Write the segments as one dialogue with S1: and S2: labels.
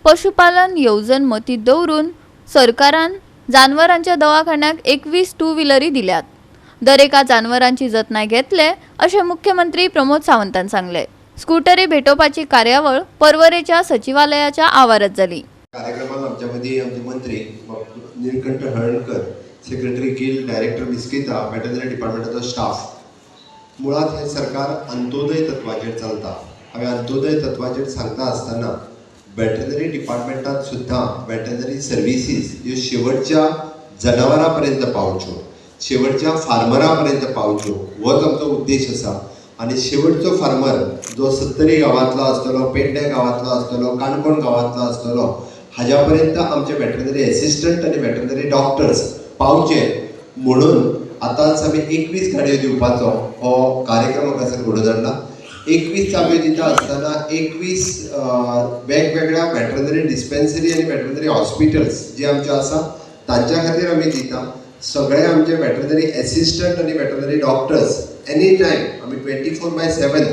S1: पशुपालन येवजण मतींत दवरून सरकारान जानवरांच्या दवाखान्याक 21 टू व्हिलरी दिल्यात. दरेका जानवरांची जतनाय घेतले अशें मुख्यमंत्री प्रमोद सावंतान सांगले. स्कुटरी भेटोवपाची कार्यावळ पर्वरेच्या सचिवालयाच्या आवारात जाली.
S2: कार्यक्रमाक आमच्या मदीं आमचे मंत्री Nilkanth Halarnkar, secretary Gill, director Mesquita, veterinary डिपार्टमेंटाचो स्टाफ. मुळात हें सरकार अंत्योदय तत्वाचेर चलता. हांवें अंत्योदय तत्वाचेर सांगता आसतना वेटरनरी डिपार्टमेंटात सुद्दां वेटरनरी सर्विसीस ह्यो शेवटच्या जनावरां पर्यंत पावच्यो, शेवटच्या फार्मरा पर्यंत पावच्यो, होच आमचो उद्देश आसा. आनी शेवटचो फार्मर जो सत्तरी गांवांतलो आसतलो, पेडणे गांवांतलो आसतलो, काणकोण गांवांतलो आसतलो, हाज्या पर्यंत आमचे वेटरनरी एसिस्टंट आनी वेटरनरी डॉक्टर्स पावचे म्हणून आतांच आमी 21 गाडयो दिवपाचो हो कार्यक्रम हांगासर घडोवन हाडला. 21 चाबयो दिता आसतना 21 वेगवेगळ्या वेटरनरी डिस्पेन्सरी आनी वेटरनरी हॉस्पिटल्स जे आमचे आसा तांच्या खातीर आमी दिता. सगळे आमचे वेटरनरी एसिस्टंट आनी वेटरनरी डॉक्टर्स एनी टायम आमी 24/7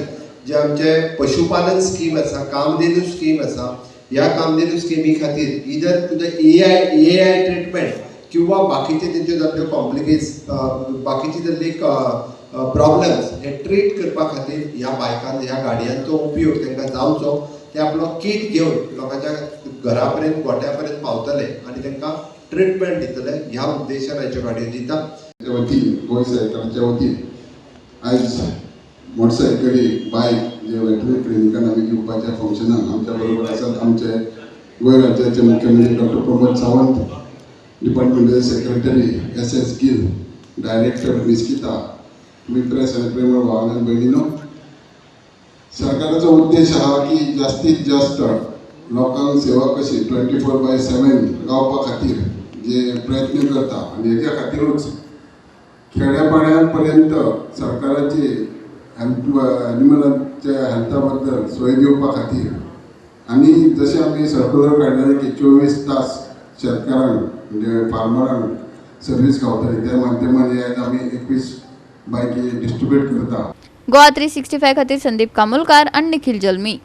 S2: जे आमचे पशुपालन स्कीम आसा, कामधेनू स्कीम आसा, ह्या कामधेनू स्किमी खातीर इदर तुजें एआय ट्रिटमेंट किंवा बाकीचे तेंच्यो जाल्ल्यो कॉम्प्लिकेट्स, बाकीची जाल्ली प्रॉब्लम्स हे ट्रीट करपा खातीर ह्या बायकान, ह्या गाडयांचो उपयोग तांकां जावचो. ते आपलो कीट घेवन लोकांच्या घरा पर्यंत, गोट्या पर्यंत पावतले आनी तांकां ट्रिटमेंट दितले, ह्या उद्देशान हाच्यो गाडयो दिता.
S3: वतीन, गोंय सरकाराच्या वतीन आयज मोटरसायकली, बायक जे वेटरनरी क्लिनिकान आमी दिवपाच्या फंक्शनाक आमच्या बरोबर आसात आमचे गोंय राज्याचे मुख्यमंत्री doctor Pramod Sawant, departmental secretary S S Gill, director Mesquita, तुमी प्रेस आनी प्रेमळ भावान आनी भयणीनो, सरकाराचो उद्देश आहा की जास्तीत जास्त लोकांक सेवा कशी 24/7 गावपा खातीर जे प्रयत्न करता आनी हेच्या खातीरूच खेड्यापाड्या पर्यंत सरकाराची हेल्थ, एनिमलाच्या हेल्था बद्दल सोय दिवपा खातीर आनी जशें आमी सर्कुलर काडलेलें की 24 तास शेतकारांक म्हणजे फार्मरांक सर्वीस गावतली, त्या माध्यमान हे आयज आमी 21 बायकी डिस्ट्रिब्यूट करता.
S1: गोवा 365 खातीर संदीप कामोलकार आणि निखिल जल्मी.